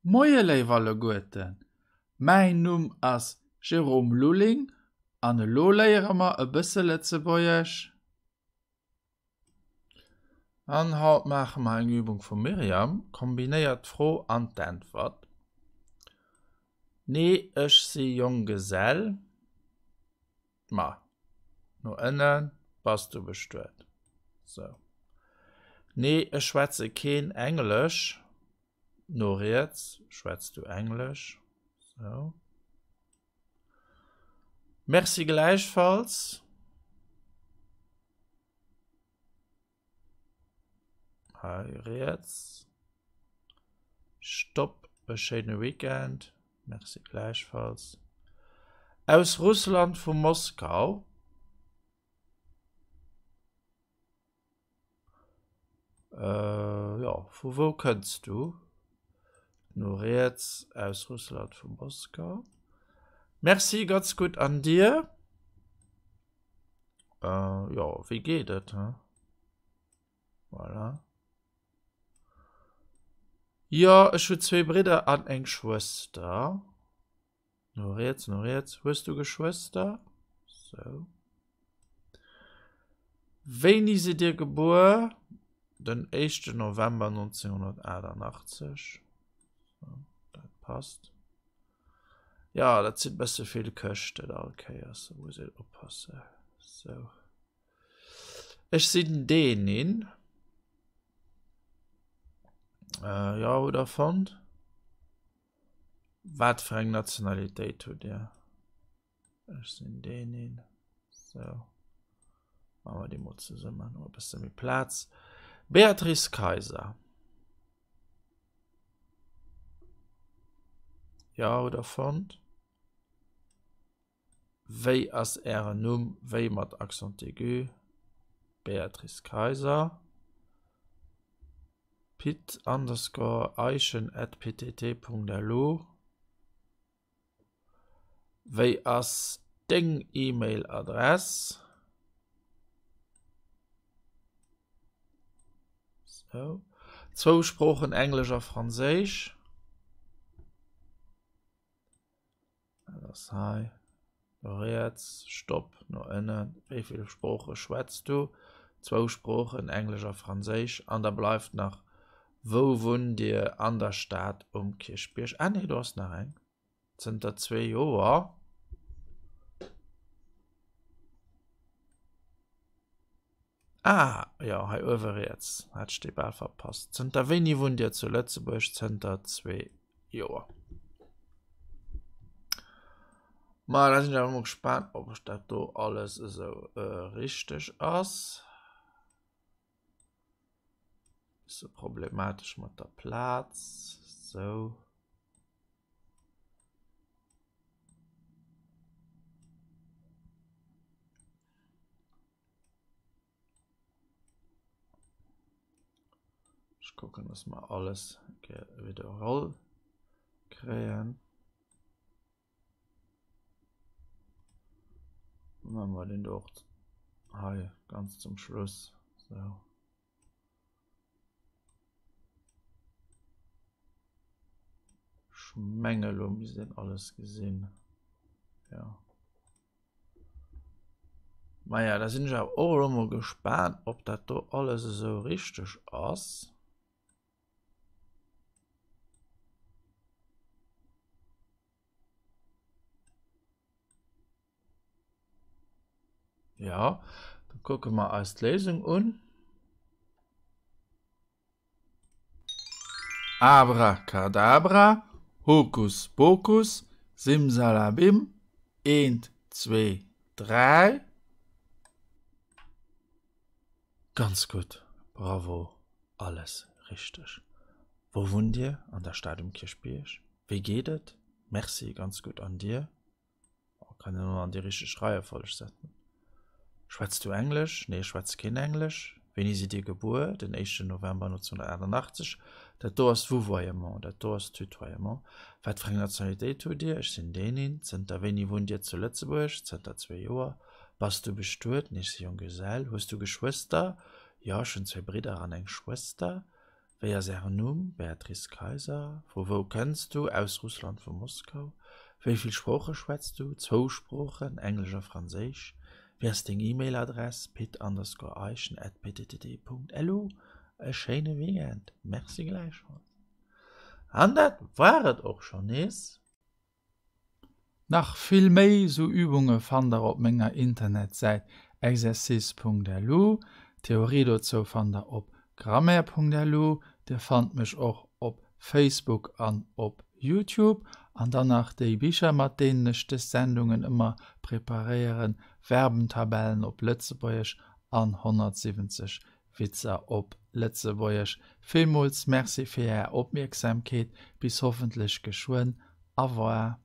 Moie léif alleguerten, mäin Numm ass Jérôme Lulling an elo léiere mer e bësse Lëtzebuergesch. An haut maache mer eng Übung vum Myriam, kombinéiert d'Fro an d'Äntwert. Nee, ech si Jonggesell. Ma, no ënne bass du bestuet. Sou. Nee, ech schwätze keen Englesch. No riets, schwätz du Englesch? Sou. Merci gläichfalls. Hei riets. Stopp, e schéine Weekend. Merci gläichfalls. Aus Russland vu Moskau. Äh, jo, vu wou kënns du? No riets, aus Russland, vu Moskau. Merci, ganz gutt. An dir? Äh, jo, wéi geet et, he? Voilà. Jo, ech hu zwee Bridder an eng Schwëster. No riets, no riets. Hues du Geschwëster? Sou. Wéini sidd Dir gebuer? Den éischten November 1988. Sou, dat passt. Ja, dat sinn bësse vill Këschten all Kéiers, do muss een oppassen. Sou. Ech sinn Dänin. Äh, ja, hutt Der fonnt? Wat fir eng Nationalitéit hutt Dir? Ech sinn Dänin. Sou. Maache mer déi mol zesummen, hu mer e bësse méi Plaz. Beatrice Kaiser. Jo, hutt Der fonnt? Wéi ass Ären Numm? Wéi mat Accent aigu? Béatrice Kaiser. Pit underscore Eischen at ptt.lu Wéi ass deng E-Mail-Adress? Sou. Zwou Sproochen, Englesch a Franséisch. Dat ass hei. No riets, Stopp, no ënnen. Wéi vill Sprooche schwätz du? Zwou Sproochen, Englesch a Franséisch. An da bleift nach, Wou wunnt Dir? An der Stad um Kierchbierg. Ah nee, do ass nach eng. Zënter zwee Joer. Ah, jo, hei uewe riets, hat ech déi bal verpasst. Zënter wéini wunnt Dir zu Lëtzebuerg? Zënter zwee Joer. Ma da sinn ech awer mol gespaant, ob ech dat do alles esou richteg ass. Bësse problematesch mat der Plaz, sou. Ech kucken, dass mer alles widderholl kréien. Maache mer deen do och hei ganz zum Schluss. Sou. Ech menge elo misst een alles gesinn. Jo. Maja, da sinn ech awer och elo mol gespaant, ob dat do alles esou richteg ass. Ja, da kucke mer eis d'Léisung un. Abracadabra, Hokus Pokus, Simsalabim, eent, zwee, dräi. Ganz gutt, bravo, alles richteg. Wou wunnt Dir? An der Stad um Kierchbierg. Wéi geet et? Merci, ganz gutt, an dir? Oh, kann een och an déi richteg Reiefolleg setzen. Schwätz du Englesch? Nee, ech schwätze keen Englesch. Wéini sidd Dir gebuer? Den éischten November 1988. Dat do ass Vouvoiement, dat do ass Tutoiement. Wat fir eng Nationalitéit hutt Dir? Ech sinn Dänin. Zënter wéini wunnt Dir zu Lëtzebuerg? Zënter zwee Joer. Bass du bestuet? Nee, ech si Jonggesell. Hues du Geschwëster? Jo, ech hunn zwee Bridder an eng Schwëster. Wéi ass Ären Numm? Beatrice Kaiser. Vu wou kënns du? Aus Russland, vu Moskau. Wéi vill Sprooche schwätz du? Zwou Sproochen, Englesch a Franséisch. Wéi ass deng E-Mail-Adress? pit_eischen at pttt.lu E schéine Weekend. Merci gläichfalls. An dat war et och schonn nees. Nach vill méi sou Übunge fannt der op menger Internetsäit exercice.lu. D'Theorie dozou fannt der op grammaire.lu. Dir fannt mech och op Facebook an op Youtube. An dann nach déi Bicher mat deenen ech des Sendungen ëmmer preparéieren, Verbentabellen op Lëtzebuergesch an 170 Witzer op Lëtzebuergesch. Villmools Merci fir Är Opmierksamkeet. Bis hoffentlech geschwënn. Au revoir.